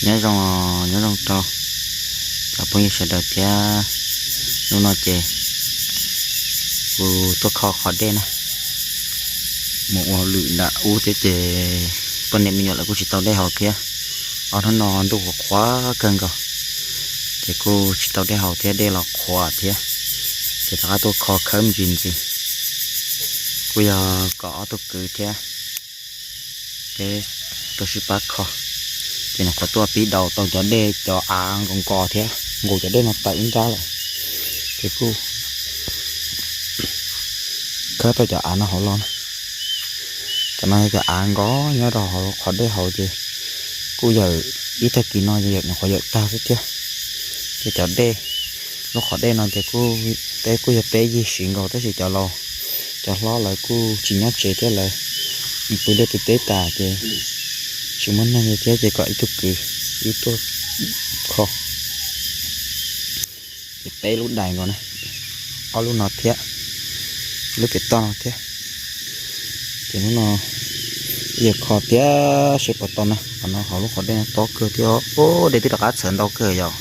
Nyob zoo, nyob zoo rau cov phooj ywg sawv daws thiab. Hnub no ces kuv tuaj kho qhov dej na, mus ua lwm nram ub thiab ces poj niam me nyuam lawv kuj tsis tau dej haus thiab. Ob hnub no ntuj qhuav qhuav kawg nkaus, ces kuj tsis tau dej haus thiab, dej los qhuav thiab, ces rov qab tuaj kho khawb me ntsis ntxiv. Kuj yog kom ob tug kwv thiab peb tuaj sib pab kho, ces nyuam qhuav tuaj pib daus tau cov dej, cov av nkaus nkos thiab, nkaus cov dej no tawm ib nrab lawm, ces kuj khawb tau cov av no hauv los na. Cov no yog cov av nkos nyob rau hauv qhov dej hauv ces kuj yawm ib tag kis no yawm nyuam qhuav yawm tag xwb thiab. Ces cov dej, lub qhov dej no ces kuj, peb kuj yog peb yig siv nkaus tab sis cov laus, cov hlob lawv kuj tsis nyob tsev thiab, lawv pw liaj pw teb tas ces tsis muaj neeg li thiab ces kom ib tug kwv wb tuaj kho. Ces peb lub dais nkaus na, ob lub no thiab, lub pem toj no thiab. Ces hnub no wb yuav kho thiab seb puas tau na. Qhov no hauv lub qhov dej no tob kawg thiab, dej twb rov qab txhawv ntau kawg yom.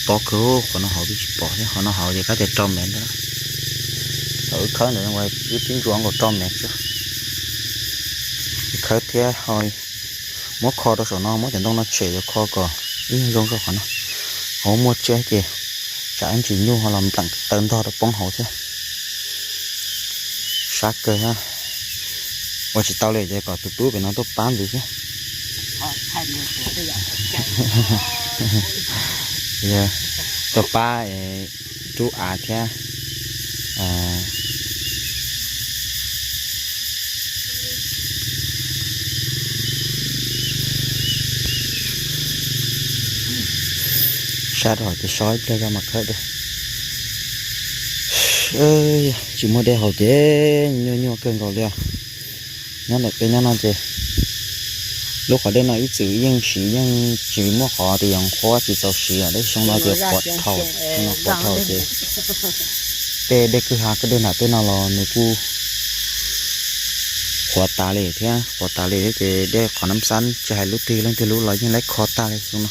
Tob kawg, qhov no hauv twb tsis pom thiab, qhov no hauv ces kab tias rau mev ntawd. Thaum wb khawb ntawd wb pib ntsuas nkaus rau mev xwb. Khawb thiab ho muab kho rau saum no, muab cov ntoo no tshem yuav kho kom ib nyuag zoo rau qhov no. Hauv muaj tsiaj ces tsam ib ntsis nyuj ho los npleem taw ntog rau poob hauv thiab. Sab kawg, ua tsis tau li ces kom tus tub pem no tuaj pab ntxiv thiab. Tuaj pab rub av thiab. Sab rau hauv ces so ib pliag zog mas khawb dej. Tsis muaj dej haus ces nyuaj nyuaj kawg nkaus li os. Nyob ntawm peb nyob no ces lub qhov dej no ib txwm yeej siv yeej tsis muaj qhov tias yuav qhuav tsis txaus siv, dej xyoo no ces qhuav dhau, xyoo no qhuav dhau ces tej dej kwj ha kwj dej nram tej no los nws kuj qhuav tas li thiab, qhuav tas li thiab ces dej qhov nab xab tsis hais lub twg leej twg lub los yeej laib kho tag li xyoo no.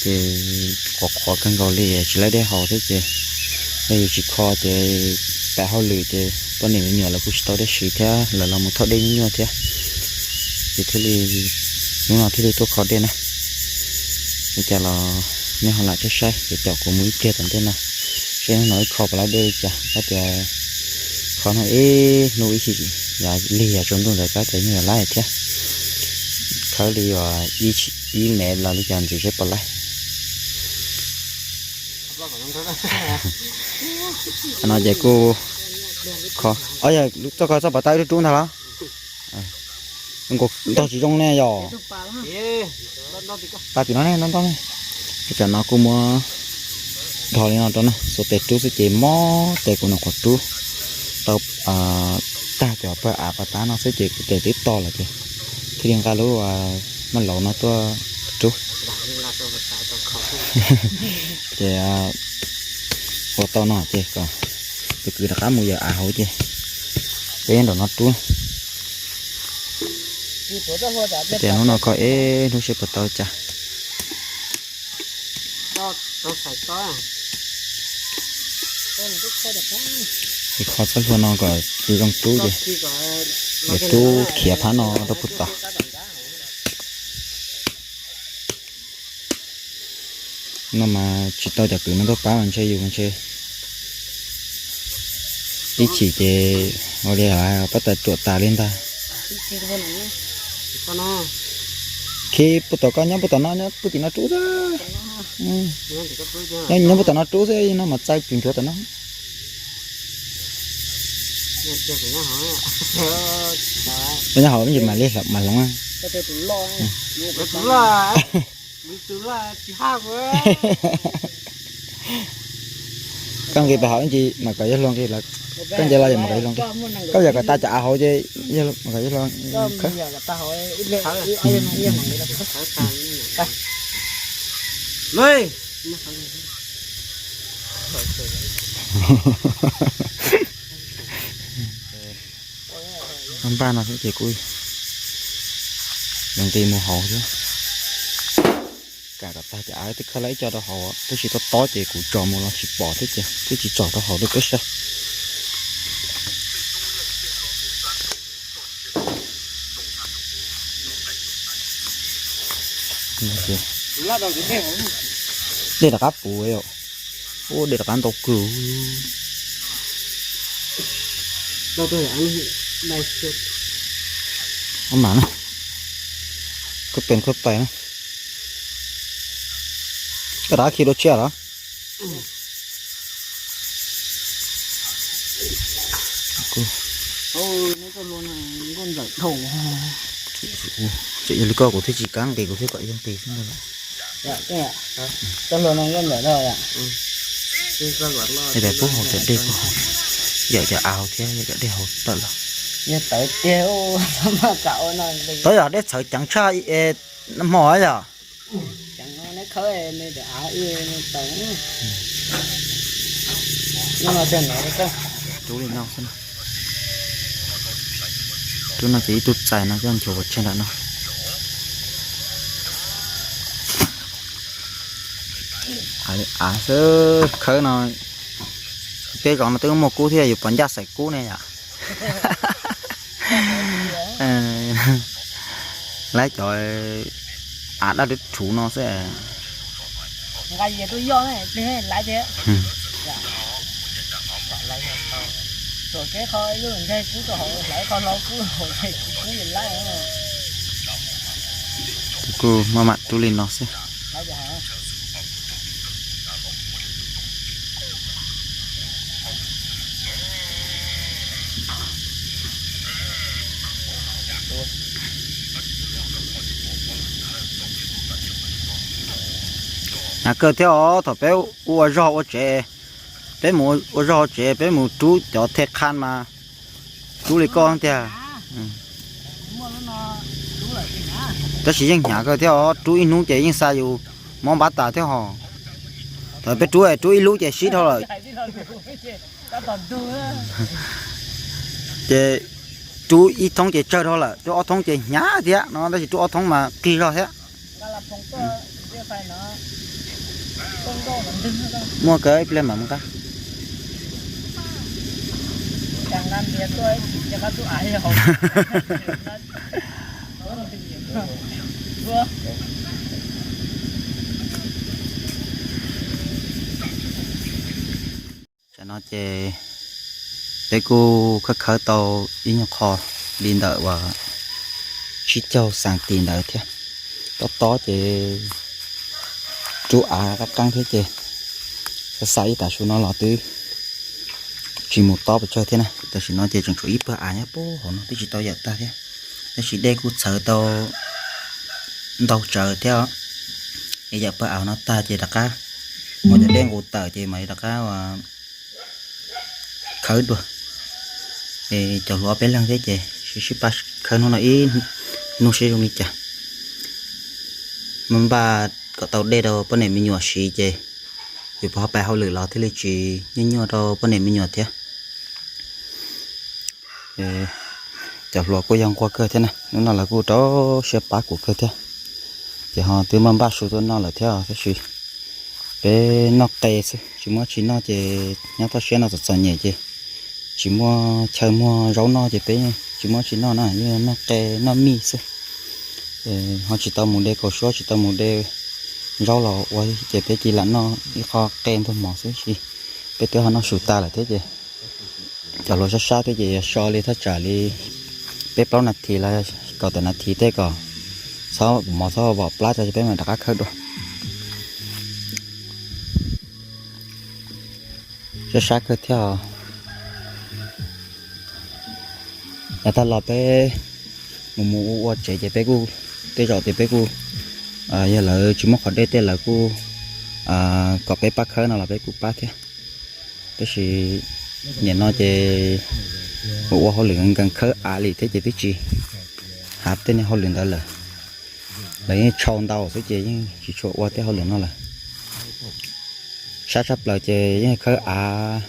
Ces qhuav qhuav kawg nkaus li tsis laib dej haus thiab ces yog yus tsis kho ces pab hauj lwm ces poj niam me nyuam lawv kuj tsis tau dej siv thiab, lawv los mus thauj dej nyuaj nyuaj thiab. Ces thiaj li hnub no thiaj li tuaj kho dej na. Li cas los nej ho lam saib saib ces caum kuv mus ib pliag tom ntej no, seb hnub no wb kho puas laib dej li cas. Kab tias kho no ib hnub ib chim, yav lig yav tsaus ntuj ntawd kab tias yeej yuav laib thiab. Khawb li uas ib mev los li cas ntxiv seb puas laib. No ces kuj kho, yog txoj kho txoj pas tau ib rub rub ntag los? Nkaus ntog tsis zoo ne yog. Pas tim no ne, ntog ntog ne. Tam no kuj muab dhos li no rau na, xuas tes rub xwb ces mob tes kuv nyuam qhuav rub tau tag cov pawg av pas tab no xwb ces kuv tes twb to lawm ces thiaj li nqa lub maj laus no tuaj rub. Ces ua tau no ces kom tus kwv rov qab mus yawm av hauv ces peb nram no rub. Tias hnub no kho ib hnub seb puas tau cas. Ces kho txoj hlua no kom zoo rub ces, es rub khiav phab no rau puag tod. No mas tsis tau cov kwv no tuaj pab mas ntshe yus ntshe ib chim ces ua li pab tas ruam tas li ntag. Khi puag tom koj nyob puag tom no, nyob puag tim no rub xwb. Nyob puag tom no rub xwb no mas txaij tsuas ntsuav tom no. Nyob hauv me ntsis mam li mam hloov. Koj nqis pem hauv ib ntsis mas kom yawg hluas nqis lawm. Koj nce los yog mas kom yawg hluas nqis. Koj yog kom tas cov av hauv ces mas kom yawg hluas khawb. Npaj no xwb ces kuj Nqis mus hauv thiab. Kam kom tag ces av twb khawb lawm ib co rau hauv, tab sis tob tob ces kuv tsom mus los tsis pom thiab ces twb tsis tsom rau hauv rau peb saib. Dej rov qab puv, ua dej rov qab ntau kawg. Mas na, koj pes koj pais na. Koj rov qab khi dua tsiaj los? Tseem yog li koj kuv thiaj tsis kam nqis, kuv thiaj kom yog nqis xwb ntag. Puag hauv cov dej puag hauv, yawm cov av thiab yawm cov dej hauv tawm los. Tod yog dej txhawv ceev tshaj hmo yom. Rub li no xwb. Rub no ces ib tug txais no coj nchuav pov tseg nram no. Av li av xwb khawb no. Peb zos no twb muaj kub thiab, yus pom ncaj xaim kub ne yom. Lawv cov av daj rhuv rhuv no xwb. Kuv kuj maj mam rub li no xwb. Hnyav kawg thiab os, thaum peb ua zog ua tsev, peb mus ua zog ua tsev peb mus rub cov the qhan mas rub li koj tiag. Tab sis yeej hnyav kawg thiab os, rub ib hnub ces yeej xa yus mob npab tas thiab hos. Thaum peb rub, rub ib lub ces sib dhau lawm. Ces rub ib thoob ces tsawg dhau lawm, rub ob thoob ces hnyav thiab no, tab sis rub ob thoob mas qig zog thiab. Muaj kawg ib pliag mam mus nqa. Tam no ces peb kuj khawb khawb tau ib nyuag qho li ntawm uas tsib caug xas tis ntawd thiab. Tob tob ces rub av qab qeeb thiab ces xa xa ib tav su no los twb tsis mus tob pes tsawg thiab na. Tam sim no ces tseem tshuav ib pawg av nyob puag hauv no twb tsis tau yawm tag thiab, tab sis dej kuj txhawv tau ntau tsawv thiab os. Es yawm pawg av no tag ces rov qab mus cov dej nqus tawm ces mam li rov qab ua khawb dua. Es cov hluas ob peb leeg thiab ces sib sib pab khawb hnub no ib hnub seb zoo li cas. Mas npaj kom tau dej rau poj niam me nyuam siv ces yus puas ho pais hauj lwm los thiaj li tsis nyuaj nyuaj rau poj niam me nyuam thiab. Cov hluas kuj yog nquag kawg thiab na, hnub no lawv kuj rau siab pab kuv kawg thiab. Ces ho twb muaj npaj su tuaj noj lawm thiab tab sis peb noj qe xwb tsis muaj tsi noj ces nyob toj siab no txom txom nyem ces tsis muaj chaw muag zaub noj ces peb tsis muaj tsi noj na, yeej noj qe noj mij xwb. Ho tsis tau mus de kaus suab tsis tau mus de zaub los ua ces peb cia li lam noj ib qho qe ntuag mov xwb, peb twb ho noj su tas lawm thiab ces cov hluas sab sab thiab ces yuav so li thaj tsam li peb plaub nas this los kaum tawm nas this tej kom txhob mov txhob vom plab tso peb mam rov qab khawb dua. Sab sab kawg thiab. Yav tag los peb mus mus ua ua tsev ces peb kuj, tej zaum tias peb kuj, yog lawv tsis muaj qhov dej tej lawv kuj kom peb pab khawb no los peb kuj pab thiab. Tab sis nim no ces ua ua hauj lwm nkees khawb av li thiab ces twb tsis hab tej niag hauj lwm ntawd lawm. Lawv yeej tshau ntau xwb ces yeej tsis tshua ua tej hauj lwm no lawm. Sab tshaj plaws ces yeej khawb av,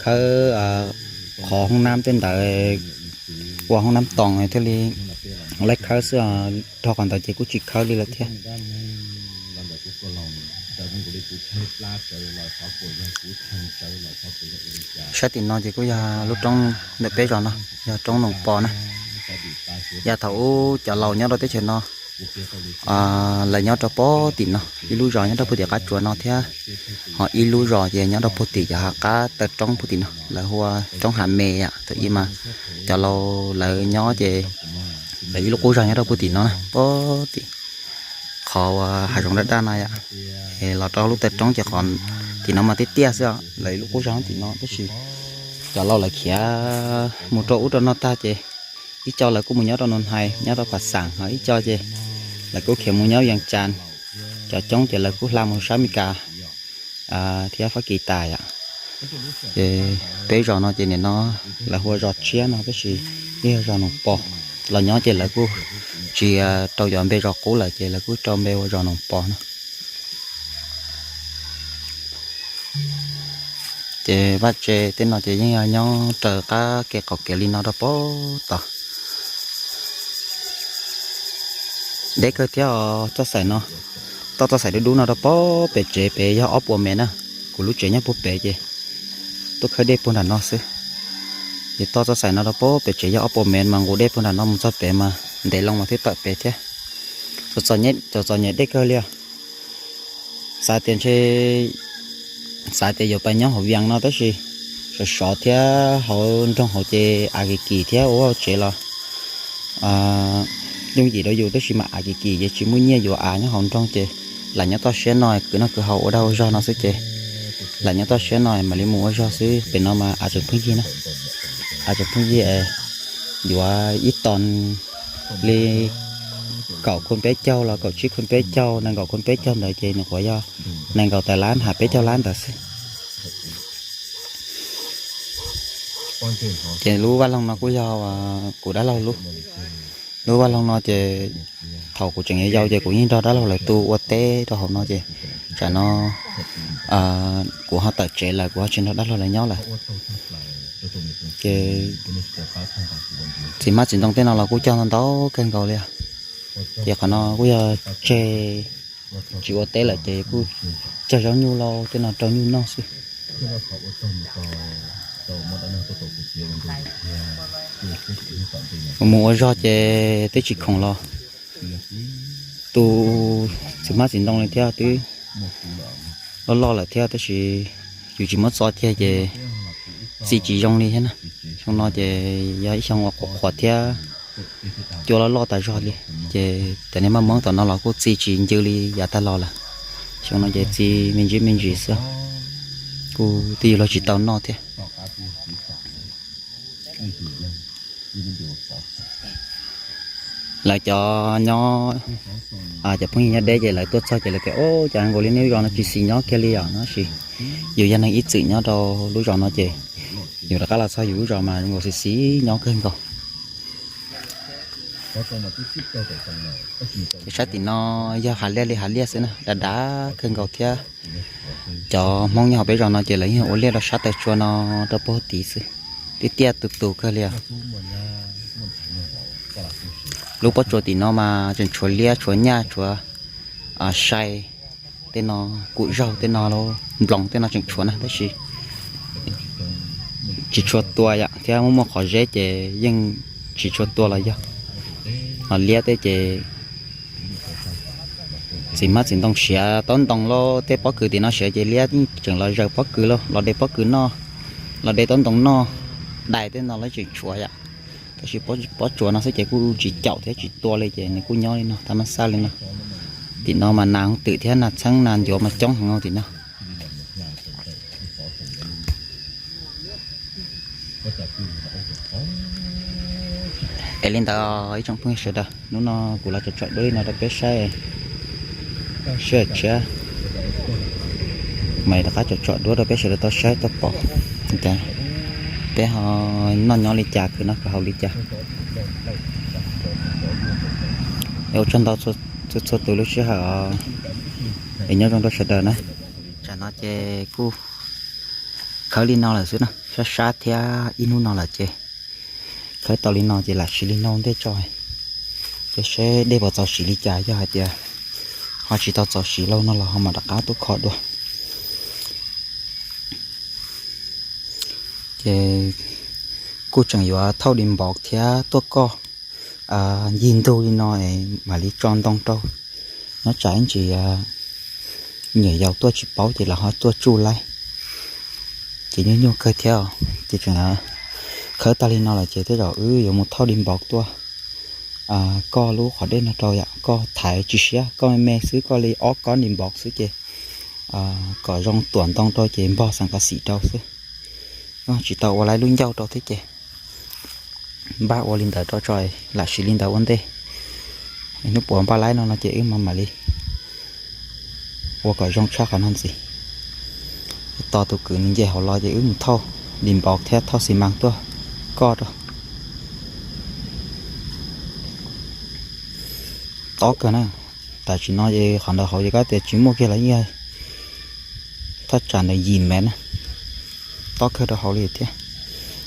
khawb qhov hoob nab tej ntawd, ua hoob nab toos thiaj li Laib khawb xwb, dhau qhov ntawd ces kuj tsis khawb li lawm thiab. Sab tim no ces kuj yog lub roob ntawm peb zos no, yog roob Noos Pos na. Yog thaum ub cov laus nyob rau teb chaws no, lawv nyob rau pem tim no, ib lub zos nyob rau pem tim qab tsuas no thiab, ho ib lub zos ces nyob rau pem tim cov hav qab taw roob pem tim no, lawv hu ua roob Hav Me yom. Thaum ub mas cov laus lawv nyob ces lawv ib lub qub zos nyob rau pem tim no na, pem tim qhov uas hav zoov daj daj no yom, es los rau lub taw roob ces qhov tim no mas tiaj tiaj xwb, lawv ib lub qub zos tim no tab sis cov laus lawv khiav mus rau ub rau no tag ces ib co lawv kuj mus nyob rau Nus Hais nyob rau Phav Xaam, ho ib co ces lawv kuj khiav mus nyob Vias Cas. Cov coob ces lawv kuj hla mus sab Mes Kas thiab Fab Kis tas yom. Ces peb zos no ces nim no lawv hu ua zos tshiab no tab sis yog zos Noos Pos. Los nyob ces lawv kuj tsis rau cov npe zos qub lawm ces lawv kuj rau npe ua zos Noos Pos no. Ces vaj tse tej no ces yeej yog nyob raws qab kev qaum kev li no rau pem tod. Deb kawg thiab os, txoj xaim no, toj txoj xaim dub dub no rau pem pem tsev pem yog ob puas mev na. Kuv lub tsev nyob puag pem ces tuaj khawb dej puag nram no xwb. Ces toj txoj xaim no rau pem pem tsev yog ob puas mev mas nqus dej puag nram no mus txog pem mas ntev loo mas thiaj tawm pem thiab. Txom txom nyem dej kawg li os. Xav tias ntshe, xav tias yuav pais nyob hauv Vias no tab sis sov sov thiab hauv nroog hauv ces av kim kim thiab ua tsev los yooj yim rau yus tab sis mas av kim kim ces tsis muaj nyiaj yuav av nyob hauv nroog ces lam nyob toj siab no kwv noj kwv haus ua dag ua zog no xwb ces lam nyob toj siab no mam li mus ua zog xwb. Pem no mas av tseem pheej yig na, av tseem pheej yig, yuav ib tog li kaum khuam peb caug los kaum tsib khuam peb caug, nees nkaum khuam peb caug ntawd ces nws qhuav yog nees nkaum tawm lab hab peb caug lab ntawd xwb. Ces lub vaj loog no kuj yog kuv dab laug lub. Lub vaj loog no ces thaum kuv tseem yau yau ces kuv yeej nrog dab laug lawv tu ua teb rau hauv no ces tsam no kuv ho tawm tsev lawm kuv ho tsis nrog dab laug lawv nyob lawm. Ces txiv hmab txiv ntoo tej no los kuj cog ntau ntau kawg nkaus li. Ces qhov no kuj yog tseg tsis ua teb lawm ces kuj cog zaub nyuj lauj tej no rau nyuj noj xwb. Mus mus ua zog ces twb tsis khoom los tu txiv hmab txiv ntoo li thiab twb loj loj lawm thiab tab sis yus tsis muab txo kiag ces txi tsis zoo li thiab na. Xyoo no ces yog ib xyoo uas qhuav qhuav thiab cua loj loj tas zog li ces cov niag maj muab tom no los kuj txi tsis ncw li yav tag los lawm. Xyoo no ces txi me ntsis me ntsis xwb, kuj twb yuav luag tsis tau noj thiab. Lawv cov nyob, cov phooj ywg nyob deb ces lawv tuaj txog ces lawv tias, Ub, cas nkaus li nej lub zos no tsis xis nyob kiag li os no sis. Yus yog neeg ib txwm nyob rau lub zos no ces yus rov qab los txog yus lub zos mas nkaus xis xis nyob kawg nkaus. Ces sab tim no yog hav liaj li hav liaj xwb na, dav dav kawg nkaus thiab. Cov Hmoob nyob hauv peb zos no ces lawv yeej ua liaj rau sab taw tsua no rau puag tid xwb, tiaj tiaj tus tus kawg li os. Lub pob tsuas tim no mas tseem tshuav liab tshuav nyaj tshuav sai tej no, kum zaug tej no, nploos tej no tseem tshuav na tab sis tsis tshua tua yom, thiab muaj muaj qhov zeb ces yeej tsis tshua tua los yog. Ho liab tej ces txiv hmab txiv ntoo siav taub ntoo lauj, tej pob kws tim no siav ces liab yeej tseem los zaws pob kws lauj, los de pob kws noj, los de taub ntoo noj, dais tej no los tseem tshuav yom. Tab sis pob tsuas no xwb ces kuj tsis caum thiab tsis tua li ces nws kuj nyob li no tab mas xaj li no. Tim no mas nas hooj twm thiab nas txheeb nas ncuav mas coob heev tim no. Es li ntawd ib tsoom phooj ywg sawv daws, hnub no kuv los tsom tsom duab li no rau peb saib, sib tshiab mas rov qab tsom tsom duab rau peb sawv daws tau saib tau pom cas peb ho noj nyob li cas, khwv noj khwv haus li cas. Es ua tsaug ntau txhua txhua tus lub sij hawm es nyob zoo rau sawv daws na. Tsam no ces kuj khawb li no lawm xwb na, sab sab thiab ib hnub no lawm ces khawb tau li no ces lam siv li no ntej tso. Ces seb dej puas txaus siv li cas, yog hais tias ho tsis tau txaus siv lauj no los ho mam rov qab tuaj kho dua. Ces kuj tseem yuav thauj di npov thiab tuaj koj ncig ntug li no mam li tso ntoo rau. Nyob tsam ib ntsis nyuam yaus tuaj tsis paub ces lawv ho tuaj tsuj laib, ces nyuaj nyuaj kawg thiab. Ces tseem khawb tag li no lawm ces tej zaum wb yuav mus thauj di npov tuaj koj lub qhov dej no rau yom. Koj thaiv tsis siab, koj me me xwb, koj li ob kob di npov xwb ces kom zoo tuam ntoo rau ces npog xeem kav xim rau xwb. Tsis tau ua laib lub ncauj rau thiab ces npaj ua li ntawd rau tso, lam siv li ntawd ua ntej. Hnub puav npaj laib no no ces wb mam mam li ua kom zoo tshaj qhov no ntxiv. Tos tus kwv nws nce hauv los ces wb mus thauj di npov thiab thauj xi mas tuaj koj rau. Tob kawg na. Tam sim no ces qhov ntawd hauv ces koj tias tsis muaj kiag los yeej yog thaj tsam ntawm yim mev na. Tob kawg rau hauv li thiab.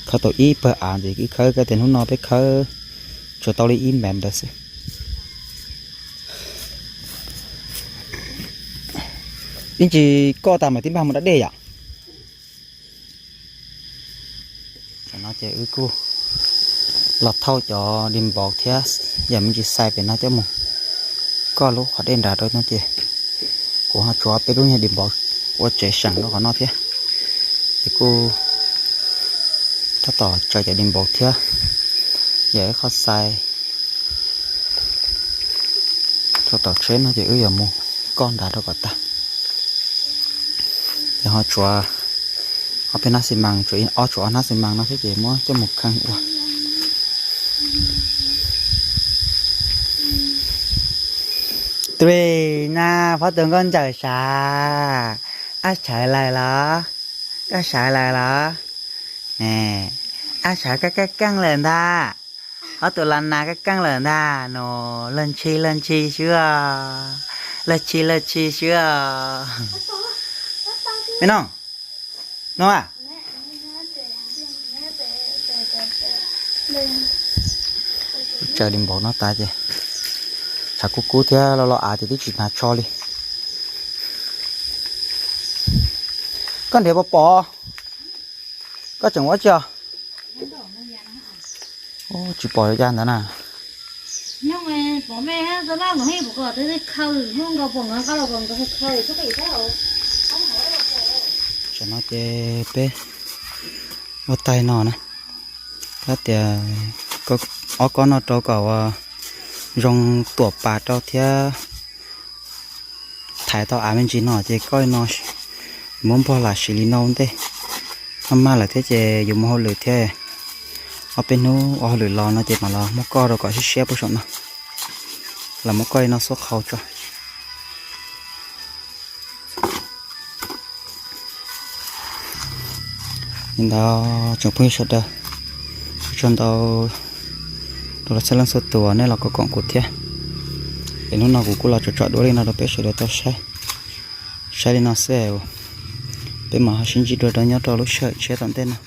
Khawb tau ib pawg av ntxiv, wb khawb, koj tias hnub no peb khawb tsuas tau li ib mev ntawd xwb. Ib ntsis koj tas mam tib npaj mus da dej yom. Tam no ces wb kuj los thauj cov di npov thiab yam me ntsis xais pem no coj mus koj lub qhov dej nrad rau no ces kuv ho tsuav peb lub nyuag di npov ua tsev seem rau qhov no thiab. Ces kuj tab tom tsaws cov di npov thiab yam ib qho xais rau tom tsheb no ces wb yuav mus koj nrad rau kom tag. Ces ho tsuav ob peb hnab xi mas, tsuav ob, tsuav ob hnab xi mas no thiab ces muab coj mus kheej ua. Tui na, phob tus nkauj ntxawm sav, ab sawv lawm los? Koj sawv lawm los? Ab sawv koj keej keej lawm ntag. Ob tug los nas keej keej lawm ntag no, laj ntshis laj ntshis xwb os, laj tshis laj tshis xwb os. Me no, no a, tsaws di npov no tas ces tshav kub kub thiab los los av ces twb tsis hnav tsho li. Koj nrhiav pom pom, koj tseem ua dab tsi os? Tsis pom ya ntawd na. Tam no ces peb ua tais no na, tab tias ob kob no rau kom zoo tuam pas rau thiab thaiv tau av me ntsis no ces koj no muab npog lam siv li no ua ntej. Maj maj lawm thiab ces yuav mus hauj lwm thiab. Ob peb hnub ua hauj lwm los no ces mam los muab koj rau kom siab siab puag saum no, los muab koj li no xuab qhau tso. Li ntawd tsoom phooj ywg sawv daws, ua tsaug ntau rau txhua leej txhua tus nej los koom koom kuv thiab. Es hnub no kuv kuj los tsom tsom duab li no rau peb sawv daws tau saib, saib li no xwb. Peb mam ho sib ntsib dua rau nyob rau lub sij hawm tshiab tom ntej no.